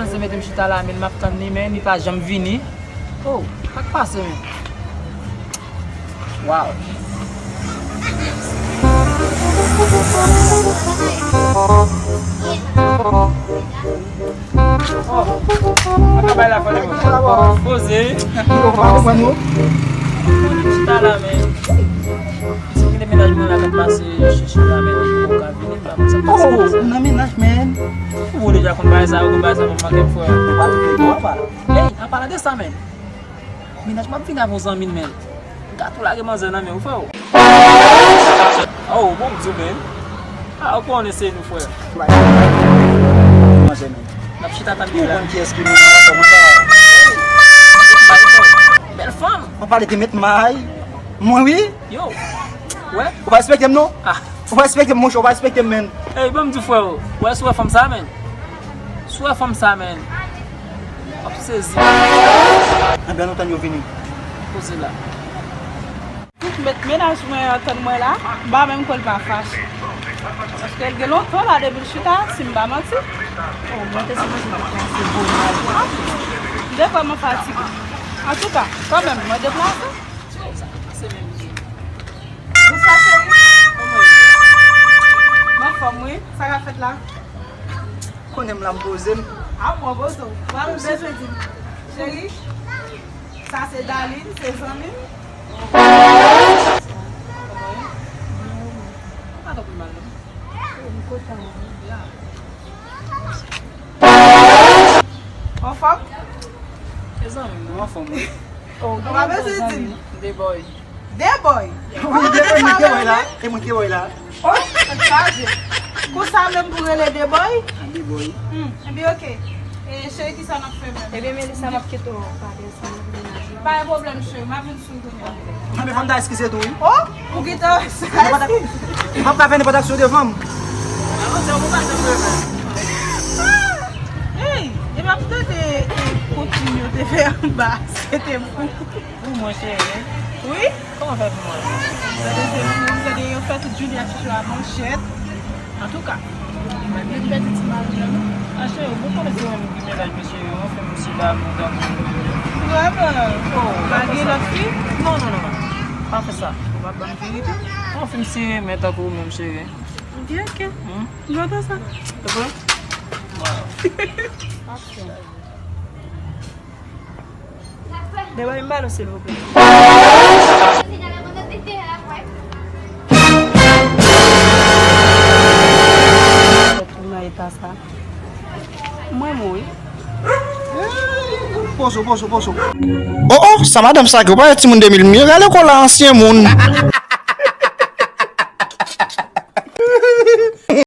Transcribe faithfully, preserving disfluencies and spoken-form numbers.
Se mete m chita la, men m ap tann li, men li pa janm vini. Oh, sa k pase, men? Wow. Oh, pa ka bay la fò li. Poze. Yo, pa konprann nou. Chita la, men. Si m kite mennaj mwen la k ap pase chèche la, men li poko ka vini, m pa konn sa k pase. Oh, ou nan mennaj, men. Ou deja konn bagay sa, ou konn bagay sa, mwen manke m fè. Ou pa toufe gwo, apa? Ey, an palan de sa, men. Mennaj m ap vini avè yon zanmi l, men. M ka tou lage manzè nan men ou, frè. Oh, bon, m di w, men. Ah, ou konnen se nou, frè. Manzè, men. N ap chita tann li la. Ou konn kiyès ki moun nan, kòman sa? Bèl fanm. Ou pale de met may. Mwen, wi. Yo. Wè? Ou pa respekte m, non? Ah. Ou pa respekte m, monchè, ou pa respekte m, men. Ey, ban m di, frè, ou wè, si w wè fanm sa, men. Si w wè fanm sa, men. W ap sezi. Anben, nou tann yo vini. Poze la. Tout mèt mennaj mwen an tann mwen la, m pa menm kwè l pa fache. Paske l gen lontan la depi l chita, si m pa manti. Oh, mwen te sipoze deplase bonè. M te vrèman fatige. Antouka, kanmenm, mwen deplase. Bonswa, cheri. Kòman w ye? M anfòm, wi. Sa k ap fèt la? Konnen m la, m poze m. A, mwen poze w. Ou pa bezwen di m. Cheri, sa se Darline, se zanmi m. Kòman w ye? Ou pa twò pi mal, non? M kontan, wi. Anfòm? E zanmi m, non, anfòm, wi. Oh, ou pa bezwen di m. De boy. De boy? Wi, de boy, mwen ki woy la. E mwen ki woy la. Oh, tèt chaje. Konsa menm pou rele de boy? De boy. Hmm, ebyen, oke. E cheri, kisa n ap fè menm? Ebyen, Melissa, m ap kite w pale ansanm avèk mennaj la. Pa gen pwoblèm, cheri, m ap vin sou l kounye a. Mwen, men fò m ta eskize tou, wi. Oh, ou gentan sa. Nenpòt ak-, m p ap ka fè nenpòt aksyon devan m. Hey, e m ap tande, e, konpin yo te fè anba, se te pou. Pou mwen, cheri. Wi? Kòman fè pou mwen? Gade, se pou, gade, yo fè tout Julia Chicho a manchèt. Antouka, mwen pèdi ti mari an, non. A, cheri, ou konnen se mwen menm ki mennaj mesye yo, anfen, mesye damou, damou. Vrèman? Oh, pa gen lòt fi? Non, non, non, non. Pa fè sa. Ou pa ban m verite? Anfen, m sere, men tankou ou menm, cheri. Ok, ok. Hmm? M kontan sa. Se vre? Wow. Debay m ba nou, silvouplè. Nan eta sa. Mwen mouri. Pozo, pozo, pozo. Oh, oh, sa madanm sa gen, ou pa wè timoun de mil, m yo rale kò la, ansyen moun.